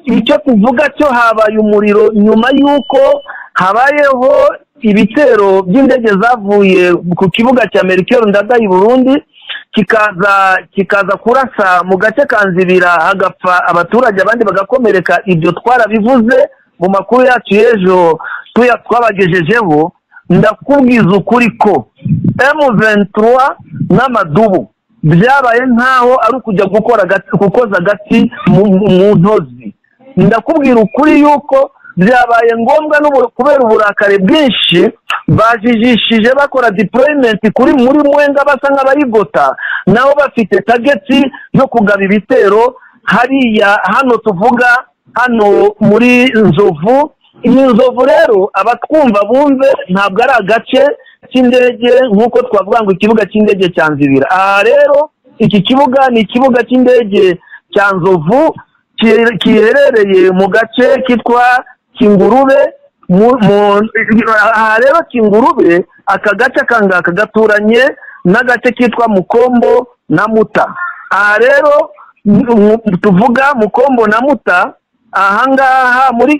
Icyo tuvuga cyo habaye umuriro nyuma y'uko habayeho ibitero by'indege zavuye ku kibuga cya Melchior Ndadaye i Burundi, kikaza kurasa mu gace ka Nzibira, hagapfa abaturage abandi bagakomereka. Ibyo twarabivuze mu makuru yacu y'ejo twabagejejeho. Ndakubwiza ukuri ko M23 n'amadubu byabaye nkaho ari ukujya gukoza agati mu ntozi. Ndakubwira ukuri yuko byabaye ngombwa kubera uburakari bwinshi bajijishije bakora deployment kuri muri Mwenga basa nk'abayigota, nabo bafite target yo kugaba ibitero hariya hano tuvuga hano muri Nzovu. Iyi Nzovu rero abatwumva bumve ntabwo ari agace cy'indege nk'uko twavuga ngo ikibuga cy'indege cya Nzibira. Aha rero iki kibuga ni ikibuga cy'indege cya Nzovu giherereye mu gace kitwa Kingurube. Aha rero Kingurube aka gace kangaka gaturanye n'agace kitwa Mukombo na Muta. Aha rero tuvuga Mukombo na Muta, ahangaha muri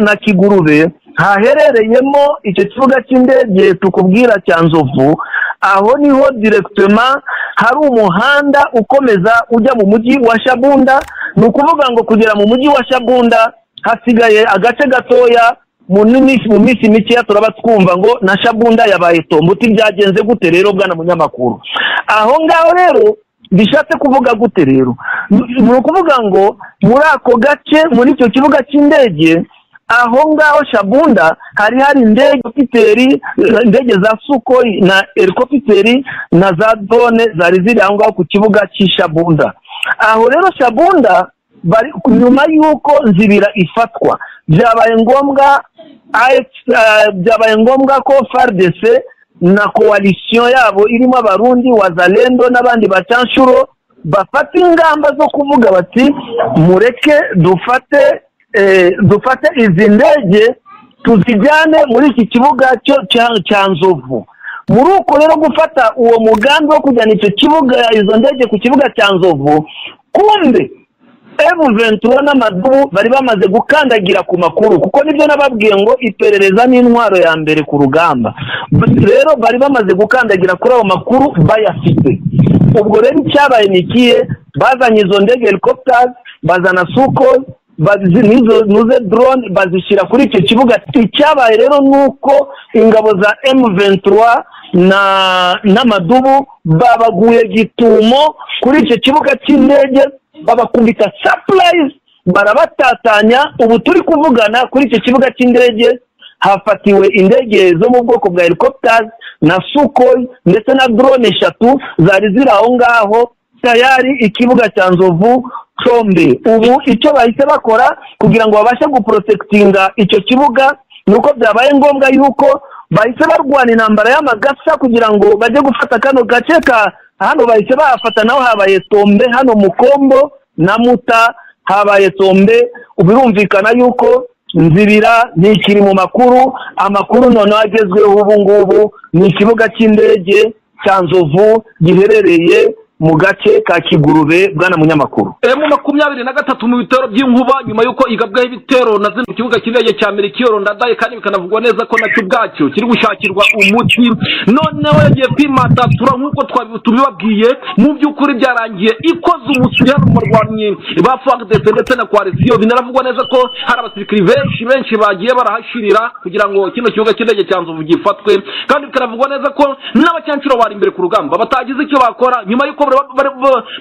na Kigurube haherereyemo icyo kibuga cy'indege tukubwira cya Nzovu. Aho niho directement hari umuhanda ukomeza ujya mu mujyi wa Shabunda. Ni ukuvuga ngo kugera mu mujyi wa Shabunda hasigaye agace gatoya, mu minsi mike turaba twumva ngo na Shabunda yabaye tombo. Byagenze gute rero bwana munyamakuru? Aho ngaho rero bishatse kuvuga gute rero? Ni ukuvuga ngo muri ako gace, muri icyo kibuga cy'indege aho ngaho Shabunda, hari indege helicopteri, indege za Sukhoi na helicopteri na za drone zari ziri aho ngaho ku kibuga cy'Ishabunda. Aho rero Shabunda bari nyuma y'uko Nzibira ifatwa, byabaye ngombwa ko FARDC na coalition yabo irimo Abarundi, Wazalendo n'abandi bacanshuro bafata ingamba zo kuvuga bati mureke dufate izi ndege tuzijyane muri iki kibuga cya Nzovu. Muri uko rero gufata uwo mugambi wo kujyana icyo kibuga, izo ndege ku kibuga cya Nzovu, kumbe M23 n'amadubu bari bamaze gukandagira ku makuru, kuko nibyo nababwiye ngo iperereza ni intwaro ya mbere ku rugamba. Rero bari bamaze gukandagira kuri ayo makuru bayafite. Ubwo rero icyabaye ni ikihe? Bazanye izo ndege helicopters, bazana Sukhoi, nuze drone bazishyira kuri icyo kibuga. Icyabaye rero nuko ingabo za M23 n'amadubu babaguye gitumo kuri icyo kibuga cy'indege, babakubita surprise, barabatatanya. Ubu turi kuvugana kuri icyo kibuga cy'indege hafatiwe indege zo mu bwoko bwa helicopters na Sukhoi ndetse na drone 3 zari ziri aho ngaho tayari ikibuga cya Nzovu combe. Ubu icyo bahise bakora kugira ngo babashe guprotectinga icyo kibuga nuko byabaye ngombwa yuko bahise barwana intambara y'amagasa kugira ngo bajye gufata kano gace ka hano. Bahise bahafata, naho habaye tombe hano Mukombo na Muta habaye tombe. Birumvikana yuko Nzibira ntikiri mu makuru. Amakuru noneho agezweho ubu ngubu ni ikibuga cy'indege cya Nzovu giherereye mu gace ka Kigurube, bwana munyamakuru. M23 mu bitero by'inkuba nyuma yuko igabwaho ibitero na zino kibuga cy'indege cya Melchior Ndadaye, kandi bikanavugwa neza ko nacyo ubwacyo kiri gushakirwa umuti. Noneho yagiye kwimatatura nk'uko tubibabwiye, mu by'ukuri byarangiye ikoze umusiri hano mu barwanyi ba FARDC ndetse na coalition. Binaravugwa neza ko hari abasirikari benshi bagiye barahashirira kugira ngo kino kibuga cy'indege cya Nzovu gifatwe, kandi bikanavugwa neza ko n'abacancuro bari imbere ku rugamba batagize icyo bakora nyuma yuko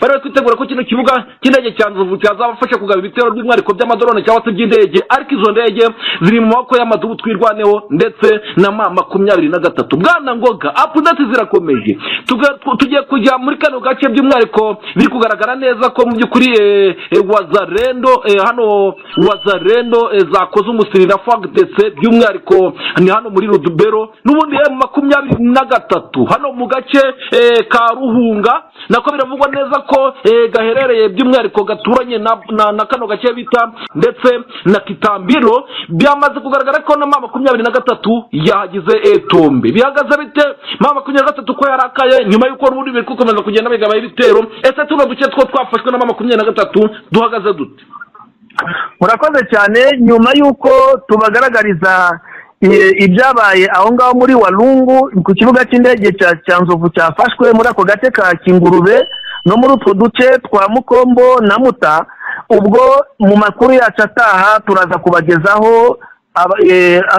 bari kwitegura ko kino kibuga cy'indege cya Nzovu cyazabafasha kugaba ibitero by'umwihariko by'amadrone cyangwa se by'indege, ariko izo ndege ziri mu maboko y'amadubu twirwaneho ndetse na M23. Bwana Ngoga, update zirakomeje. Tugiye kujya muri kano gace by'umwihariko biri kugaragara neza ko mu by'ukuri Wazalendo hano Wazalendo zakoze umusiri na FARDC by'umwihariko ni hano muri Rudubero, n'ubundi M23 hano mu gace ka Ruhunga, nako biravugwa neza ko gaherereye by'umwihariko gaturanye na kano gace bita ndetse na Kitambiro. Byamaze kugaragara ko na M23 yahagize etombe. Bihagaze bite M23 ko yarakaye nyuma yuko n'ubundi biri gukomeza kugenda bigaba ibitero? Ese tuno duce two twafashwe na M23 duhagaze dute? Murakoze cyane. Nyuma y'uko tubagaragariza ibyabaye aho ngaho muri Walungu ku kibuga cy'indege cya Nzovu cyafashwe muri ako gace ka Kingurube no muri utwo duce twa Mukombo na Muta, ubwo mu makuru yacu ataha turaza kubagezaho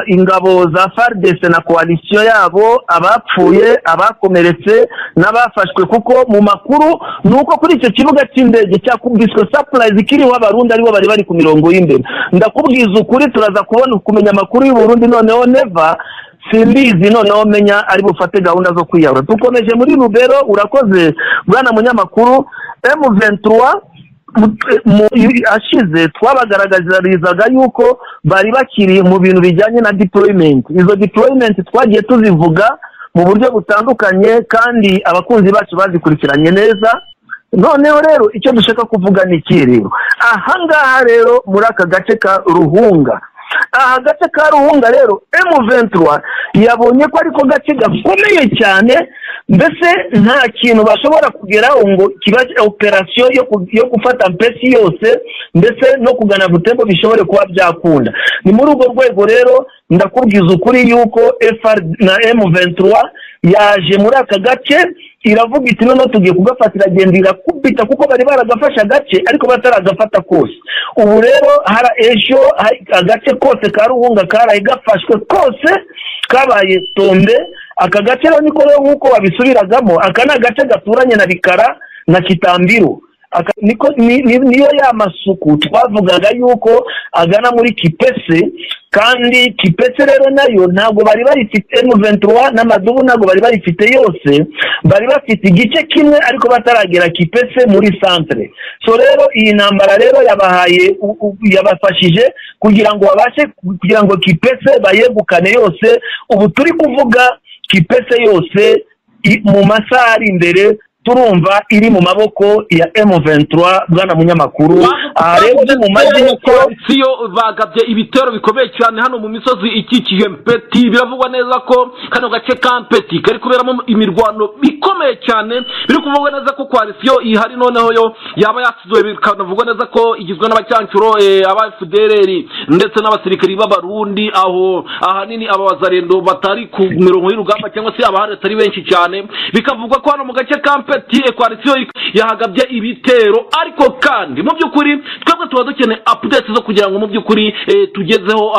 ingabo za FARDC na coalition yabo, abapfuye, abakomeretse n'abafashwe, kuko mu makuru nuko kuri icyo kibuga cy'indege cyakubiswe surprise kiriho Abarundi aribo bari bari ku mirongo y'imbere. Ndakubwiza ukuri, turaza kubona kumenya amakuru y'u Burundi. Noneho Neva simbizi, noneho menya ari bufate gahunda zo kwiyahura. Dukomeje muri Lubero. Urakoze bwana munyamakuru. M23 ashize twabagaragarizaga yuko bari bakiri mu bintu bijyanye na deployment. Izo deployment twagiye tuzivuga mu buryo butandukanye kandi abakunzi bacu bazikurikiranye neza. Noneho rero icyo dushaka kuvuga ni iki rero aha ngaha rero muri aka gace ka Ruhunga, aha gace ka Ruhunga rero M23 yabonye ko ariko gace gakomeye cyane, mbese nta kintu bashobora kugeraho ngo kiba operation yo gufata Mpesi yose, mbese no kugana Butembo bishobore kuba byakunda. Ni muri urwo rwego rero ndakubwiza ukuri yuko FR na M23 yaje muri aka gace iravuga iti noneho tugiye kugafatira, agenda irakubita, kuko bari baragafashe agace ariko bataragafata kose. Ubu rero hari ejo agace kose ka Ruhunga karaye gafashwe kose, kabaye tombe. Aka gace rero niko rero nk'uko babisubiragamo, aka ni agace gaturanye na Bikara na Kitambiro. Niyo ya masuku twavugaga yuko agana muri Kipese, kandi Kipese rero nayo ntabwo bari bayifite M23 n'amadubu ntabwo bari bayifite yose, bari bafite igice kimwe ariko bataragera Kipese muri centre. So rero iyi ntambara rero yabahaye, yabafashije kugira ngo babashe kugira ngo Kipese bayegukane yose. Ubu turi kuvuga Kipese yose mu masaha ari imbere turumva iri mu maboko ya M23. Bwana munyamakuru, aha rero ni mu majyepfo bagabye ibitero bikomeye cyane hano mu misozi ikikije Mpeti. Biravugwa neza ko kano gace ka Mpeti kari kuberamo imirwano ikomeye cyane, biri kuvugwa neza ko coalition ihari noneho yo yaba yasizwe, bikanavugwa neza ko igizwe n'abacyancuro, aba FDLR ndetse n'abasirikari b'Abarundi, aho ahanini aba bazarendo batari ku mirongo y'urugamba cyangwa se abahari atari benshi cyane. Bikavugwa ko hano mu gace ka Mpeti coalition yahagabye ibitero, ariko kandi mu by'ukuri twebwe tuba dukeneye update zo kugira ngo mu by'ukuri tugezeho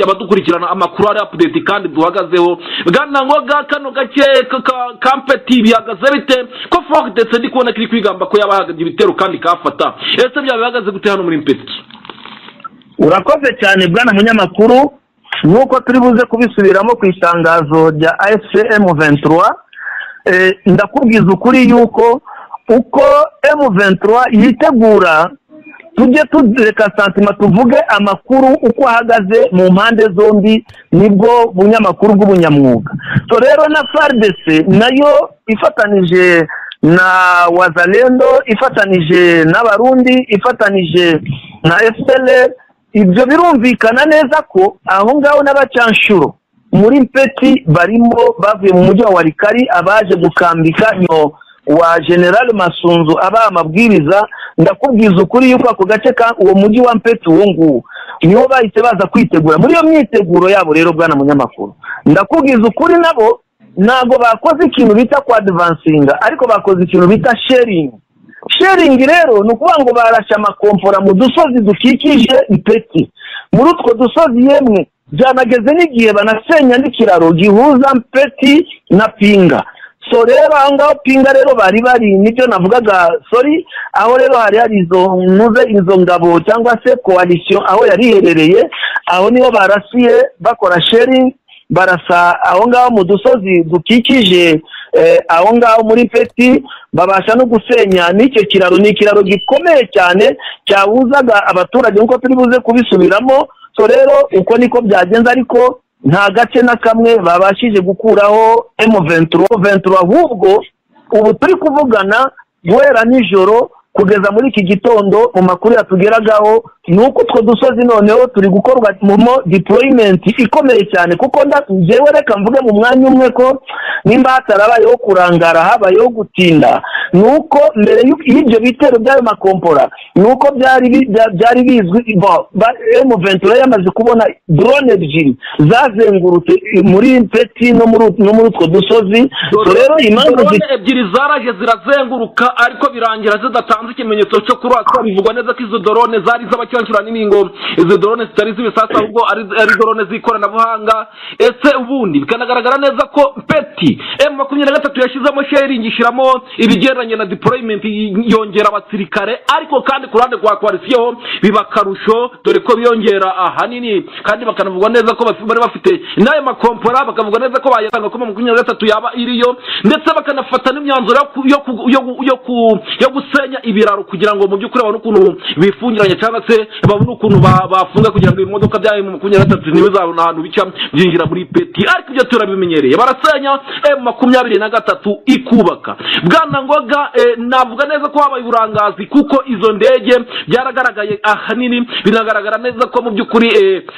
abadukurikirana amakuru ari update kandi duhagazeho. Bwana Ngoga, kano gace ka Mpeti bihagaze bite ko FARDC ndi kubona kiri kwigamba ko yabahagabye ibitero kandi kafata, ese byabihagaze gute hano muri Mpeti? Urakoze cyane bwana munyamakuru. Nk'uko turi buze kubisubiramo ku itangazo rya AFC M23, ndakubwiza ukuri yuko uko M23 yitegura, tujye tureka santima tuvuge amakuru uko ahagaze mu mpande zombi, nibwo bunyamakuru bw'ubunyamwuga. So rero na FARDC nayo ifatanije na Wazalendo, ifatanije n'Abarundi, ifatanije na FDLR, ibyo birumvikana neza ko aho ngaho n'abacanshuro muri Mpeti barimo bavuye mu mujyi wa Walikari, abaje gukambika nyo wa General Masunzu aba amabwiriza. Ndakubwiza ukuri yuko ako gace ka uwo mujyi wa Mpeti uwo nguwo niho bahise baza kwitegura. Muri iyo myiteguro yabo rero bwana munyamakuru, ndakubwiza ukuri nabo ntabwo bakoze ikintu bita ku advancinga, ariko bakoze ikintu bita sharing. Sharing rero ni ukuvuga ngo barashe amakompora mu dusozi dukikije Mpeti. Muri utwo dusozi yemwe byanageze n'igihe banasenya n'ikiraro gihuza Mpeti na Pinga. So rero aho ngaho Pinga rero bari bari, nibyo navugaga, sorry, aho rero hari hari izo ntuze izo ngabo cyangwa se coalition aho yari iherereye, aho niho barasiye bakora sharing, barasa aho ngaho mu dusozi dukikije aho ngaho muri Mpeti, babasha no gusenya n'icyo kiraro. Ni ikiraro gikomeye cyane cyahuzaga abaturage nkuko turi buze kubisubiramo. So rero uko niko byagenze, ariko nta gace na kamwe babashije gukuraho M23, ahubwo ubu turi kuvugana guhera nijoro Kugeza muri iki gitondo mu makuru yatugeragaho ni uko utwo dusozi noneho turi gukorwa mu deployment ikomeye cyane, kuko njyewe reka mvuge mu mwanya umwe ko nimba hatarabayeho kurangara habayeho gutinda, ni uko mbere y'ibyo bitero by'ayo makompora ni uko byari bizwi M23 yamaze kubona drone ebyiri zazengurutse muri Mpeti no muri utwo dusozi. Rero impamvu ebyiri zaraje zirazenguruka ariko birangira zidatanze ikimenyetso cyo kurasa. Bivugwa neza ko izo drone zari z'abacyonshura n'ingo, izo drone zitari z'ibisasa ahubwo ari drone z'ikoranabuhanga. Ese ubundi bikanagaragara neza ko Mpeti M23 yashyizemo sharing, ishyiramo ibigendanye na deployment, yongera abasirikare, ariko kandi ku ruhande rwa coalition biba karusho dore ko biyongera ahanini, kandi bakanavugwa neza ko bari bafite n'ayo makompora, bakavuga neza ko bayatanga ko M23 yaba iriyo, ndetse bakanafata n'imyanzuro yo gusenya ibiraro kugira ngo mu by'ukuri babone ukuntu bifungiranye cyangwa se babone ukuntu bafunga kugira ngo imodoka bya M23 ntibizabone ahantu bica byinjira muri Peti. Ariko ibyo turabimenyereye, barasenya M23 ikubaka. Bwana Ngoga, navuga neza ko habaye uburangazi kuko izo ndege byaragaragaye ahanini, binagaragara neza ko mu by'ukuri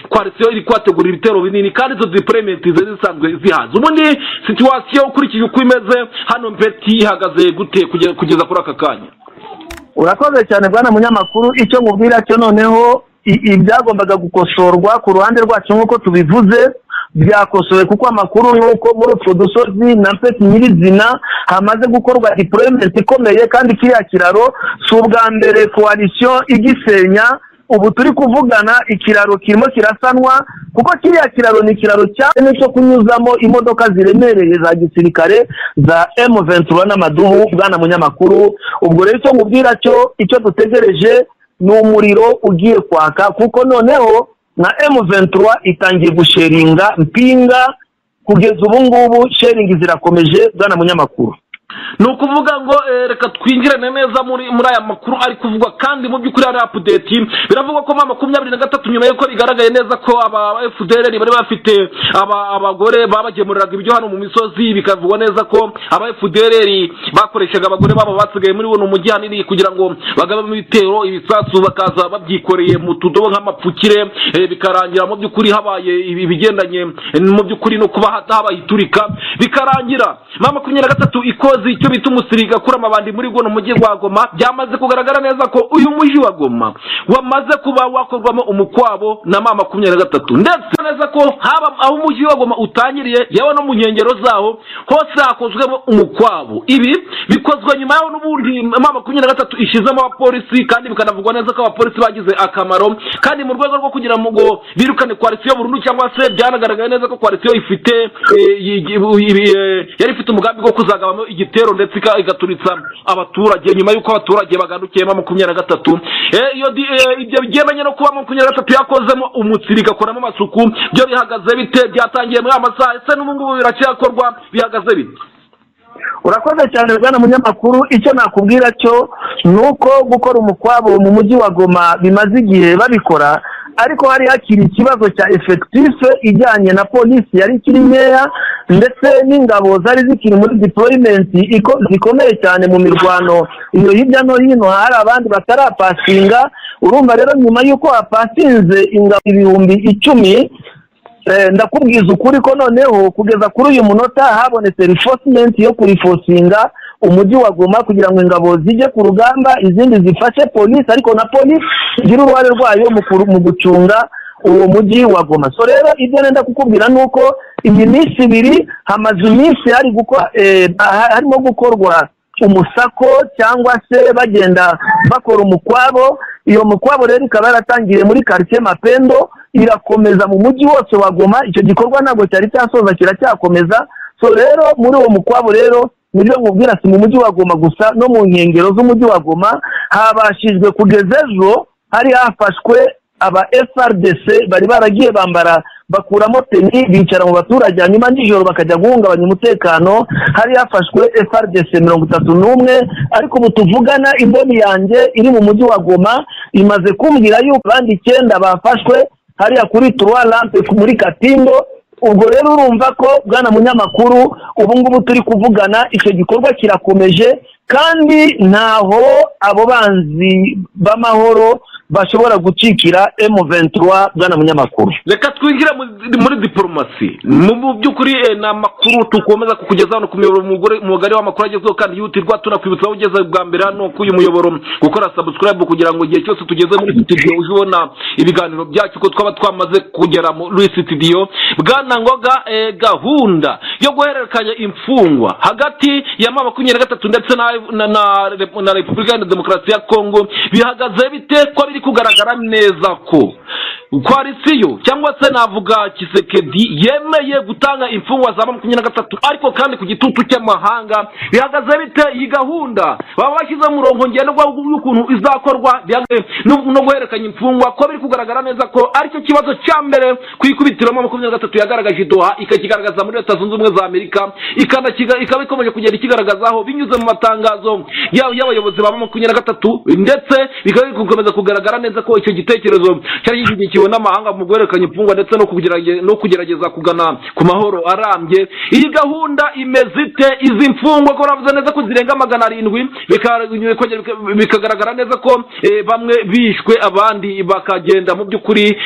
coalition iri kwategura ibitero binini kandi izo deployment zisanzwe zihaza. Ubundi situation ukurikije uko imeze hano Mpeti ihagaze gute kugeza kuri aka kanya? Urakoze cyane bwana munyamakuru. Icyo nkubwira cyo noneho ibyagombaga gukosorwa ku ruhande rwacu nk'uko tubivuze byakosowe, kuko amakuru y'uko muri utwo dusozi na Mpeti nyirizina hamaze gukorwa deployment ikomeye, kandi kiriya kiraro si ubwa mbere coalition igisenya. Ubu turi kuvugana ikiraro kirimo kirasanwa, kuko kiriya kiraro ni ikiraro cyane cyo kunyuzamo imodoka ziremereye za gisirikare za M23 n'amadubu. Bwana munyamakuru, ubwo rero icyo nkubwira cyo, icyo dutegereje ni umuriro ugiye kwaka, kuko noneho na M23 itangiye gusheringa Mpinga. Kugeza ubu ngubu sharing zirakomeje bwana munyamakuru. Ni ukuvuga ngo reka twinjirane neza muri aya makuru ari kuvugwa, kandi mu by'ukuri ari update. Biravugwa ko M23 nyuma y'uko bigaragaye neza ko aba FDLR bari bafite abagore babagemuriraga ibyo hano mu misozi, bikavugwa neza ko aba FDLR bakoreshaga abagore babo basigaye muri buno mujyi hanini kugira ngo bagabe mu bitero ibisasu, bakaza babyikoreye mu tudobo nk'amapfukire, bikarangira mu by'ukuri habaye ibigendanye mu by'ukuri no kuba habaye iturika, bikarangira M23 ikoze icyo bita umusiriga kuri amabandi muri gono mujyi wa Goma. Byamaze kugaragara neza ko uyu mujyi wa Goma wamaze kuba wakorwamo umukwabo na M23, ndetse neza ko haba aho umujyi wa Goma utangiriye yawe no mu nkengero zaho hose hakozwemo umukwabo. Ibi bikozwe nyuma yaho n'ubundi M23 ishizemo abapolisi, kandi bikanavugwa neza ko abapolisi bagize akamaro, kandi mu rwego rwo kugira ngo birukane coalition burundu, cyangwa se byanagaragaye neza ko coalition ifite yari ifite umugambi wo kuzagabamo igitero ndetse igaturitsa abaturage nyuma y'uko abaturage bagandukiye M23. Iyo ibyo bigendanye no kuba M23 yakozemo umutsiri igakoramo amasuku, byo bihagaze bite? Byatangiye muri amasaha, ese n'ubu ngubu biracyakorwa, bihagaze bite? Urakoze cyane bwana munyamakuru. Icyo nakubwira cyo ni uko gukora umukwabo mu mujyi wa Goma bimaze igihe babikora, ariko hari hakiri ikibazo cya effectif ijyanye na polisi yari ikiri nkeya, ndetse n'ingabo zari zikiri muri deployment zikomeye cyane mu mirwano iyo hirya no hino, hari abandi batarapasinga. Urumva rero nyuma y'uko hapasinze ingabo 10,000, ndakubwiza ukuri ko noneho kugeza kuri uyu munota habonetse reinforcement yo kurifosinga umujyi wa Goma kugira ngo ingabo zijye ku rugamba, izindi zifashe polisi, ariko na polisi igira uruhare rwayo mu gucunga uwo mujyi wa Goma. So rero ibyo nenda kukubwira nuko iyi minsi ibiri hamaze iminsi harimo gukorwa umusako cyangwa se bagenda bakora umukwabo. Iyo mukwabo rero ikaba yaratangiriye muri quartier Mapendo, irakomeza mu mujyi wose wa Goma. Icyo gikorwa ntabwo cyari cyasoza, kiracyakomeza. So rero muri uwo mukwabo rero nibyo nkubwira, si mu mujyi wa Goma gusa, no mu nkengero z'umujyi wa Goma habashijwe kugeza ejo hari hafashwe aba FRDC bari baragiye bambara bakuramo teni bicara mu baturage, hanyuma nijoro bakajya guhungabanya umutekano. Hari hafashwe FRDC 31, ariko ubu tuvugana imboni yanjye iri mu mujyi wa Goma imaze kumbwira yuko abandi 9 bafashwe hariya kuri Trois Lampes muri Katindo. Ubwo rero urumva ko bwana munyamakuru ubu ngubu turi kuvugana icyo gikorwa kirakomeje, Kandi ntaho abo banzi b'amahoro bashobora gucikira M23. Bwana munyamakuru, reka twinjire muri diplomasi. Mu by'ukuri ni amakuru tukomeza kukugeza hano ku muyoboro mugari w'amakuru agezweho kandi yihutirwa. Tunakwibutsa aho ugeze bwa mbere hano k'uyu muyoboro gukora subscribe kugira ngo igihe cyose tugeze muri studio uje ubona ibiganiro byacu ko twaba twamaze kugera muri studio. Bwana Ngoga, gahunda yo guhererekanya imfungwa hagati ya M23 ndetse na Repubulika ya Demokarasi ya Kongo bihagaze bite, ko biri kugaragara neza ko koalisiyo cyangwa se navuga Tshisekedi yemeye gutanga imfungwa za 23, ariko kandi ku gitutu cy'amahanga? Bihagaze bite iyi gahunda baba bashyize umurongo ngenderwaho y'ukuntu izakorwa no guhererekanya imfungwa, ko biri kugaragara neza ko aricyo kibazo cya mbere ku ikubitiro M23 yagaragaje i Doha, ikakigaragaza muri Leta Zunze Ubumwe za Amerika, ikaba ikomeje kugenda ikigaragazaho binyuze mu matangazo y'abayobozi ba M23, ndetse bikaba biri gukomeza kugaragara neza ko icyo gitekerezo cyari gishyigikiwe n'amahanga mu guhererekanya imfungwa ndetse no kugerageza kugana ku mahoro arambye? Iyi gahunda imeze ite? Izi mfungwa ko bavuze neza ko zirenga 700, bikagaragara neza ko bamwe bishwe, abandi bakagenda mu by'ukuri,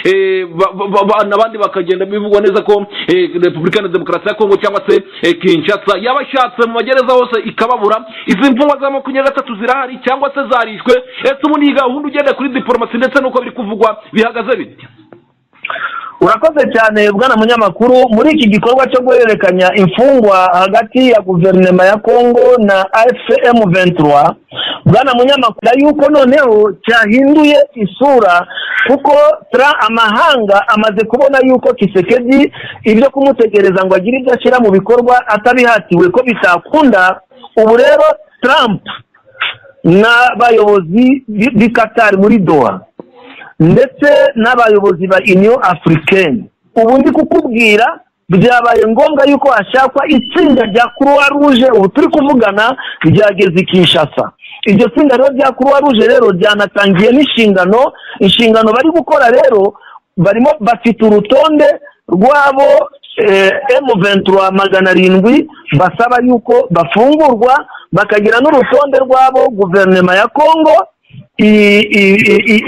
abandi bakagenda bivugwa neza ko Repubulika ya Demokarasi ya Kongo cyangwa se Kinshasa yabashatse mu magereza hose ikababura. Izi mfungwa za 23 zirahari cyangwa se zarishwe? Ese ubundi iyi gahunda ugenda kuri diplomasi ndetse nuko biri kuvugwa bihagaze bite? Urakoze cyane, bwana munyamakuru. Muri iki gikorwa cyo guhererekanya imfungwa hagati ya guverinoma ya Kongo na AFC M23, bwana munyamakuru, yuko noneho cyahinduye isura, kuko tra amahanga amaze kubona yuko Tshisekedi ibyo kumutegereza ngo agire ibyo ashyira mu bikorwa atabihatiwe ko bitakunda. Ubu rero Trump n'abayobozi b'i Qatar muri Doha ndetse n'abayobozi ba Union Africaine, ubu ndi kukubwira byabaye ngombwa yuko hashakwa itsinda rya Croix Rouge. Ubu turi kuvugana ryageze i Kinshasa. Iryo tsinda rero rya Croix Rouge rero ryanatangiye n'inshingano. Inshingano bari gukora rero, barimo bafite urutonde rwabo M23 700 basaba yuko bafungurwa, bakagira n'urutonde rwabo guverinoma ya Kongo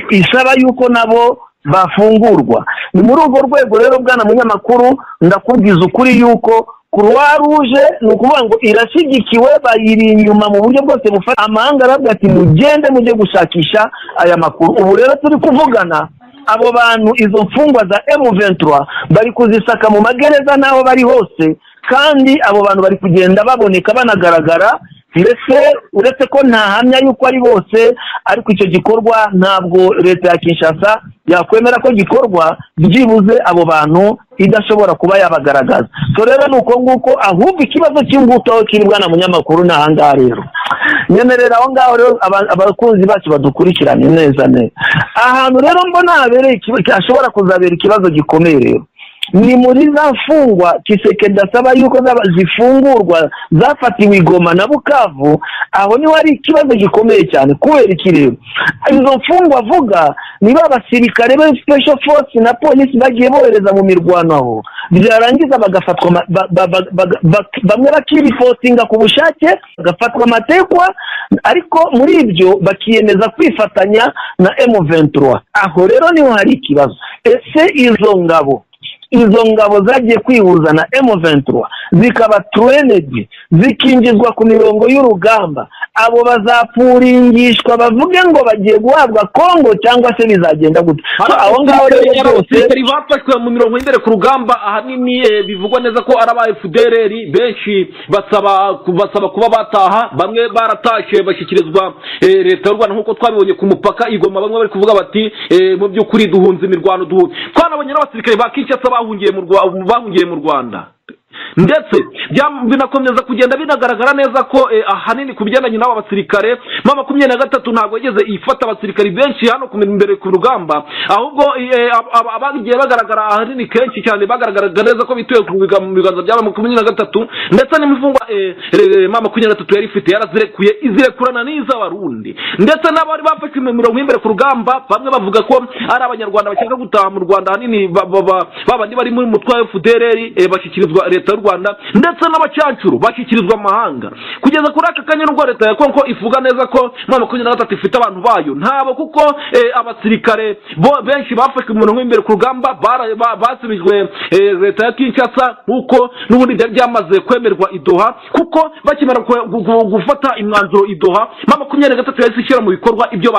isaba yuko nabo bafungurwa. Ni muri urwo rwego rero, bwana munyamakuru, ndakubwiza ukuri yuko Croix Rouge ni ukuvuga ngo irashyigikiwe, bayiri inyuma mu buryo bwose bufata. Amahanga aravuga ati mugende mujye gushakisha aya makuru. Ubu rero turi kuvugana, abo bantu, izo mfungwa za M23 bari kuzisaka mu magereza n'aho bari hose, kandi abo bantu bari kugenda baboneka banagaragara. Ndetse uretse ko ntahamya yuko ari bose, ariko icyo gikorwa ntabwo leta ya Kinshasa yakwemera ko gikorwa byibuze abo bantu idashobora kuba yabagaragaza. So rero ni uko nguko. Ahubwo ikibazo cy'ingutu aho kiri, bwana munyamakuru, ni ahangaha rero. Nyemerera aho ngaho rero abakunzi bacu badukurikirane neza neza. Ahantu rero mbona habereye, hashobora kuzabera ikibazo gikomeye rero, ni muri za mfungwa Tshisekedi asaba yuko zifungurwa zafatiwe i Goma na Bukavu. Aho niho hari ikibazo gikomeye cyane. Kubera iki rero? Izo mfungwa avuga ni ba basirikare ba special force na polisi bagiye bohereza mu mirwano, aho byarangiza bagafatwa, bamwe bakiripotinga ku bushake bagafatwa amatekwa, ariko muri ibyo bakiyemeza kwifatanya na M23. Aho rero niho hari ikibazo. Ese izo ngabo zagiye kwihuza na M23, zikaba trained, zikinjizwa ku mirongo y'urugamba, abo bazapuringishwa bavuge ngo bagiye guhabwa Kongo cyangwa se bizagenda gute? So, aho ngaho rero byose Abasirikari bafashwe mu mirongo y'imbere ku rugamba, ahanini bivugwa neza ko ari aba FDLR, benshi basaba kuba bataha. Bamwe baratashe bashyikirizwa leta y'u Rwanda nk'uko twabibonye ku mupaka i Goma. Bamwe bari kuvuga bati mu by'ukuri duhunze imirwano, duhunze. Twanabonye n'abasirikare ba Kinshasa bahungiye mu Rwanda, ndetse binakomeza kugenda binagaragara neza ko ahanini ku bigendanye n'aba basirikare, M23 ntabwo yigeze ifata abasirikare benshi hano ku imbere ku rugamba, ahubwo abagiye bagaragara ahanini kenshi cyane bagaragaraga neza ko bituye mu biganza bya 23, ndetse n'imfungwa M23 yari ifite yarazirekuye, izirekurana n'iz'Abarundi, ndetse n'abari bafashwe mu mirongo y'imbere ku rugamba bamwe bavuga ko ari Abanyarwanda bashaka gutaha mu Rwanda, ahanini babandi bari muri mutwe wa FDLR, bashyikirizwa leta. leta y'u Rwanda, ndetse n'abacancuro bashyikirizwa amahanga. Kugeza kuri aka kanya nubwo leta ya Kongo ivuga neza ko M23 ifite abantu bayo, ntabo, kuko abasirikare benshi bafashwe mu murongo w'imbere ku rugamba basubijwe leta ya Kinshasa, nkuko n'ubundi byari byamaze kwemerwa i Doha, kuko bakimara gufata imyanzuro i Doha, M23 yahise ishyira mu bikorwa ibyo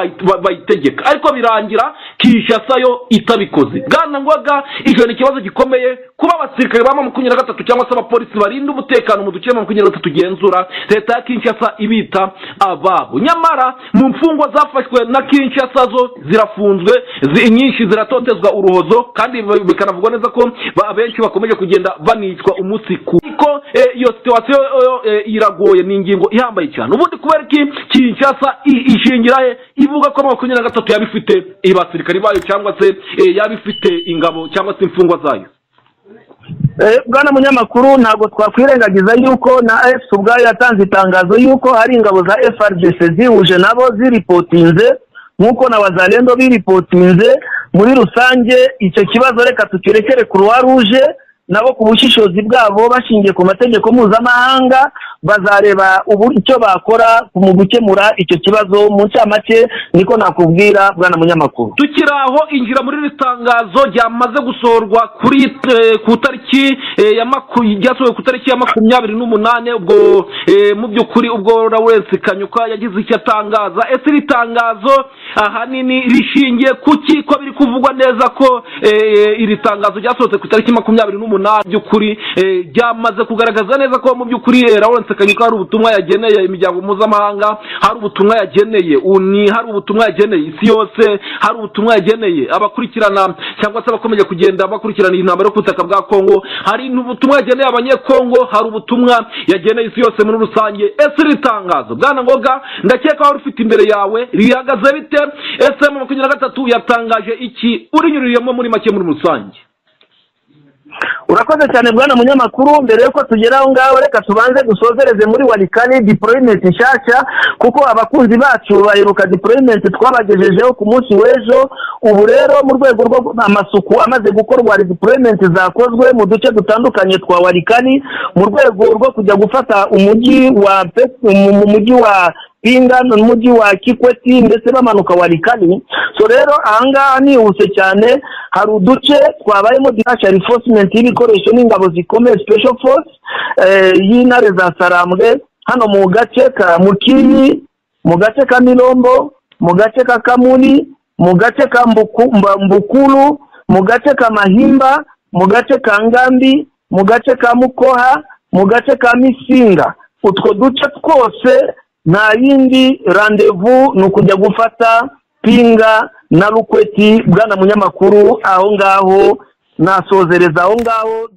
bayitegeka, ariko birangira Kinshasa yo itabikoze. Bwana Ngoga, icyo ni ikibazo gikomeye kuba abasirikare ba M23 cyangwa se abapolisi barinda umutekano mu duce M23 genzura, leta ya Kinshasa ibita ababo. Nyamara mu mfungwa zafashwe na Kinshasa zo zirafunzwe, inyinshi ziratotezwa uruhozo, kandi bikanavugwa neza ko abenshi bakomeje kugenda banicwa umunsi ku ariko iyo situation iragoye, ni ingingo ihambaye cyane. Ubundi kubera iki Kinshasa ishingira he ivuga ko M23 yabifite ibasirikari bayo cyangwa se yabifite ingabo cyangwa se imfungwa zayo? Bwana munyamakuru, ntabwo twakwirengagiza yuko na AFC ubwayo yatanze itangazo yuko hari ingabo za FARDC zihuje nabo ziripotinze, nkuko na Wazalendo biripotinze. Muri rusange icyo kibazo reka tukirekere Croix Rouge, nabo ku bushishozi bwabo bashingiye ku mategeko mpuzamahanga bazareba ubu icyo bakora mu gukemura icyo kibazo. Mu ncamake niko nakubwira bwana munyamakuru. Tukiraho injira muri iri tangazo ryamaze gusohorwa kuri ku tariki ya ryasohowe ku tariki ya 28, ubwo mu by'ukuri ubwo Lawrence Kanyuka yagize icyo atangaza. Ese iri tangazo ahanini rishingiye kuki, ko biri kuvugwa neza ko iri tangazo ryasohotse ku tariki 28 by'ukuri ryamaze kugaragaza neza ko mu by'ukuri Lawrence Kanyuka hari ubutumwa yageneye imiryango mpuzamahanga, hari ubutumwa yageneye UNI, hari ubutumwa yageneye isi yose, hari ubutumwa yageneye abakurikirana cyangwa se abakomeje kugenda bakurikirana intambara yo ku butaka bwa Kongo, hari ubutumwa yageneye abanyekongo, hari ubutumwa yageneye isi yose muri rusange. Ese iri tangazo Bwana Ngoga, ndakeka wari ufite imbere yawe, rihagaze bite? Ese M23 yatangaje iki? Urinyuririyemo muri make muri rusange. Urakoze cyane bwana munyamakuru. Mbere yuko tugera aho ngaho reka tubanze dusozereze muri Walikale deployment nshasha, kuko abakunzi bacu baheruka deployment twabagejejeho ku munsi w'ejo. Ubu rero mu rwego rwo amasuku amaze gukorwa, deployment zakozwe mu duce dutandukanye twa Walikale mu rwego rwo kujya gufata umujyi wa mujyi wa Pinga n'umujyi wa Kikweti, ndetse bamanuka Walikale. So rero ahangaha nihuse cyane, hari uduce twabayemo dirasha reinforcement y'ibikoresho n'ingabo zikomeye special force y'intare za Sarambwe, hano mu gace ka Mukini, mu gace ka Milombo, mu gace ka Kamuli, mu gace ka Mbukulu, mu gace ka Mahimba, mu gace ka Ngambi, mu gace ka Mukoha, mu gace ka Misinga. Utwo duce twose nta yindi rendezvous ni ukujya gufata Pinga na Lukweti. Bwana munyamakuru, aho ngaho nasozereza aho ngaho.